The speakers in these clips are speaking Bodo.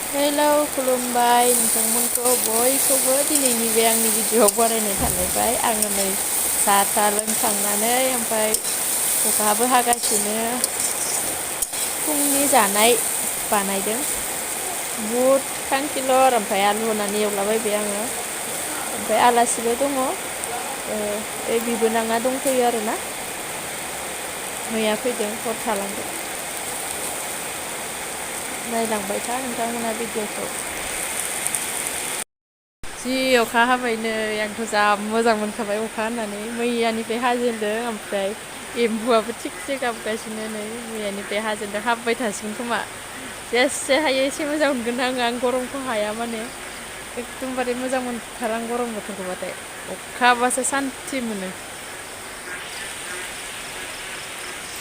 हेलौ खुलुमबाय नोंथांमोनखौ बयखौबो दिनैनि बे आंनि भिडिअ'आव बरायनाय थालायबाय आङो नै साहा लोंखांनानै ओमफ्राय अखाबो हागासिनो फुंनि जानाय बानायदों बुट खांखिलर ओमफ्राय आलु होनानै एवलाबायबाय आङो ओमफ्राय आलासिबो दङ ओइ बिबोनाङा दंफैयो आरोना मैया फैदों हर थालांदों नायलांबाय था नोंथांमोना भिडिअ'खौ जि अखा हाबायनै आंथ' जा मोजां मोनखाबाय अखा हानानै मैयानिफ्राय हाजेनदों ओमफ्राय एम्बुआबो थिगसे गाबगासिनो नै मैयानिफ्राय हाजेनदों हाबबाय थासिगोन खोमा जेसे हायो एसे मोजां मोनगोन आं गरमखौ हाया माने एकदमबारे मोजां मोनथारा आं गरम बोथोरखौबाथाय अखा हाबासो सान्थि मोनो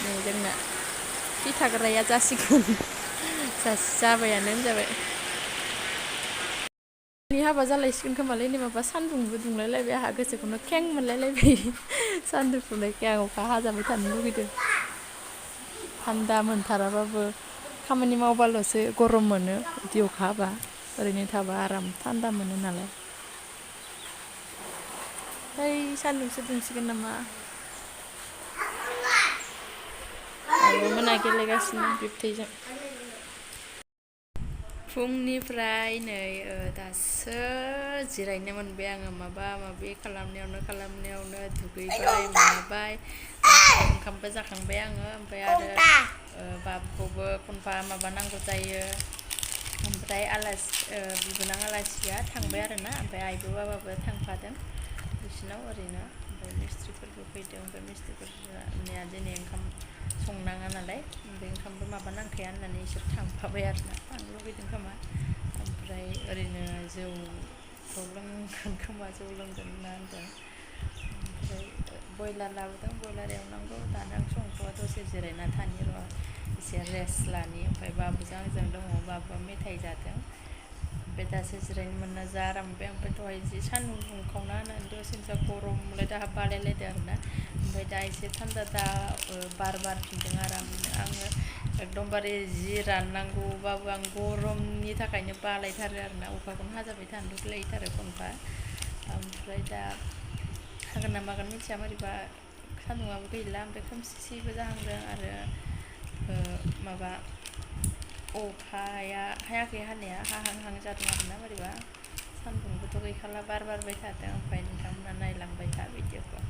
नै जोंना थि थाग्राया जासिगोन जाबायानो होनजाबाय नि हाबा जालायसिगोन खोमालै नै माबा सान्दुंबो दुंलायलायबाय आंहा गोसोखौनो खें मोनलायलायबाय सान्दुं दुंनायखाय आं अखा हाजाबाय थानो लुगैदों थान्दा मोनथाराबाबो खामानि मावबाल'सो गरम मोनो बिदि अखा हाबा ओरैनो थाबा आराम थान्दा मोनो नालाय ओइ सान्दुंसो दुंसिगोन नामा आब' मोना गेलेगासिनो बिबथैजों फुंनिफ्राय नै दासो जिरायनो मोनबाय आङो माबा माबि खालामनायावनो दुगैबाय माबाय ओंखामबो जाखांबाय आङो ओमफ्राय आरो बाबुखौबो खनफा माबा नांगौ जायो ओमफ्राय बिबोनां आलासिया थांबाय आरोना ओमफ्राय आइबो बाबाबो थांफादों बिसिनाव ओरैनो ओमफ्राय मिस्थ्रिफोरबो फैदों ओमफ्राय मिस्थ्रिफोरनिया दिनै ओंखाम संनाङा नालाय ओमफ्राय ओंखामबो माबा नांखाया होननानै इसोर थांफाबाय आरोना थांनो लुगैदों खोमा ओमफ्राय ओरैनो जौखौ लोंगोन खोमा जौ लोंगोन होनना होनदों ओमफ्राय बयलार लाबोदों बयलार एवनांगौ दानो आं संथ'वा दसे जिरायना थानि र' एसे रेस्ट लानि ओमफ्राय बाबुजों आंजों दङ बाबुआ मेथाइ जादों ओमफ्राय दासो जिरायनो मोनना जा आराम मोनबाय ओमफ्राय दहाय जि सान्दुं दुंखावना होनानै दसेनो जा गरमलाय दाहा बालायलायदों आरोना ओमफ्राय दा एसे थान्दा दा बार बारफिनदों आरामनो आङो एकदमबारे जि राननांगौबाबो आं गरमनि थाखायनो बालायथारो आरोना अखाखौनो हाजाबाय थानो लुगैलायथारो खनफा ओमफ्राय दा हागोन ना मागोन मिथिया मारैबा सान्दुंआबो गैला ओमफ्राय खोमसिबो जाहांदों आरो माबा अखाया हायाखै हानाया हाहां जादों आरोना बोरैबा सान्दुंबोथ' गैखाला बार बारबाय थादों ओमफ्राय नोंथांमोना नायलांबाय था भिडिअखौ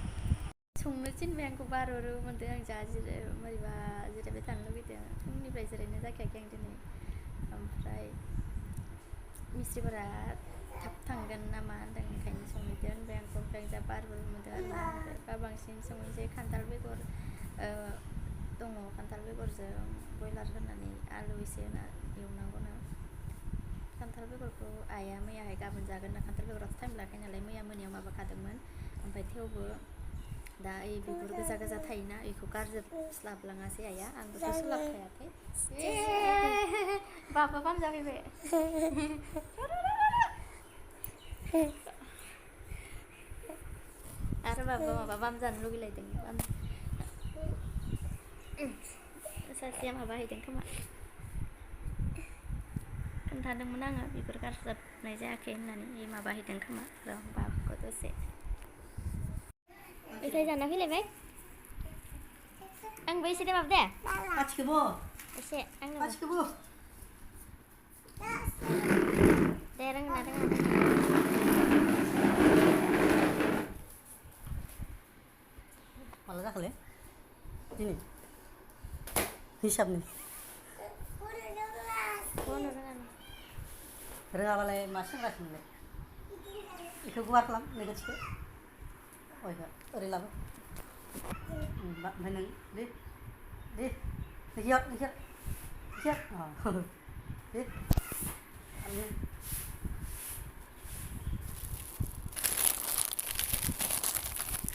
संनो थिनबाय आंखौ बार' मोनदों आं जा बोरैबा जिरायबाय थानो लुगैदों फुंनिफ्राय जिरायनाय जाखायाखै आं दिनै ओमफ्राय मिस्थ्रिफोरा थाब थांगोन ना मा होनदों ओंखायनो संहैदो होनबाय आंखौ ओमफ्राय जा बारबो मोनदों आरोना ओमफ्राय बांसिन संहैनोसै खान्थाल बेगर दङ खान्थाल बेगरजों बयलार होनानै आलु एसे होना एवनांगौनो खान्थाल बेगरखौ आइया मैयाहाय गाबोन जागोन ना खान्थाल बेगराथ' टाइम लाखायो नालाय मैया मोनायाव माबाखादोंमोन ओमफ्राय थेवबो दा ओइ बिगुर गोजा थायोना बेखौ गारजोबस्लाबलाङासै आइया आंबोथ' सोलाबखायाखै बाबा बामजाफैबाय आरो माबा बामजानो लुगैलायदों सासेया माबा हैदों खोमा खोन्थादोंमोन आङो बिगुर गारजाबनाय जायाखै होननानै माबा हैदों खोमा र' बाबुखौ दसे मेथाइ जाना फैलायबाय आंबो एसे दे बाबु दे एसे आंनोबो दे रोङा माला जाखोलै दिनै हिसाबनि रोङाबालाय मा सेंग्राखौलाय बेखौ गुवार खालाम मेगनथिखौ ओरै लाबो ओमफ्राय नों दे नोंखिया दे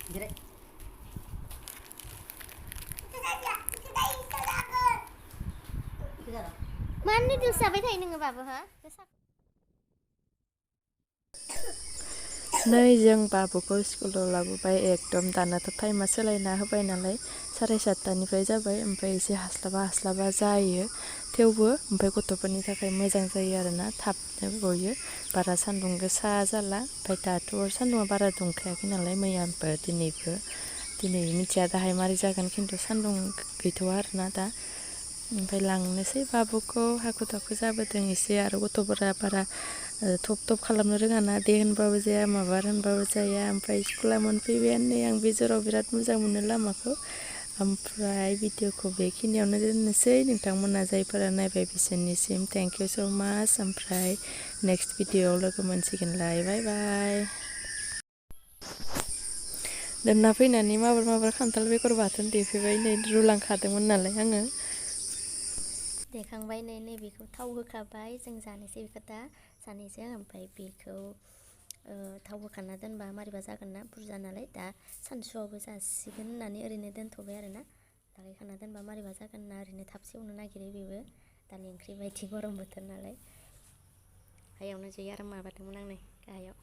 जिराय मानो नुदोंसो जाबाय थायो नोङो बाबु हो नै जों बाबुखौ स्कुलाव लाबोबाय एकदम दानाथ' टाइमा सोलायना होबाय नालाय 7:30निफ्राय जाबाय ओमफ्राय एसे हास्लाबा जायो थेवबो ओमफ्राय गथ'फोरनि थाखाय मोजां जायो आरोना थाबनो गयो बारा सान्दुं गोसा जाला ओमफ्राय दाथ' सान्दुंआ बारा दुंखायाखै नालाय मैयाबो दिनै मिथिया दाहाय मारै जागोन खिन्थु सान्दुं गैथ'वा आरोना दा ओमफ्राय लांनोसै बाबुखौ हाखु दाखु जाबोदों एसे आरो गथ'फोरा बारा थब खालामनो रोङाना दे होनबाबो जाया माबार होनबाबो जाया ओमफ्राय स्कुला मोनफैबायानो नै आं बे जराव बिराद मोजां मोनो लामाखौ ओमफ्राय भिडिअखौ बेखिनियावनो दोननोसै नोंथांमोना जायफोरा नायबाय बिसोरनिसिम थेंक इउ स' माच ओमफ्राय नेक्स्ट भिडिअआव लोगो मोनसिगोनलाय बाय बाय दोनना फैनानै माबार खान्थाल बेगर बाथोन देफैबाय नै रुलांखादोंमोन नालाय आङो देखांबाय नै नैबेखौ थाव होखाबाय जों जानोसै बेखौ दा सानैजों ओमफ्राय बेखौ थाव होखाना दोनबा मारैबा जागोन ना बुरजा नालाय दा सानसुआवबो जासिगोन होननानै ओरैनो दोनथ'बाय आरोना लागायखाना दोनबा मारैबा जागोन ना ओरैनो थाब सेवनो नागिरो बेबो दालि ओंख्रि बायदि गरम बोथोर नालाय गाहायावनो जि आराम माबादोंमोन आं नै गाहायाव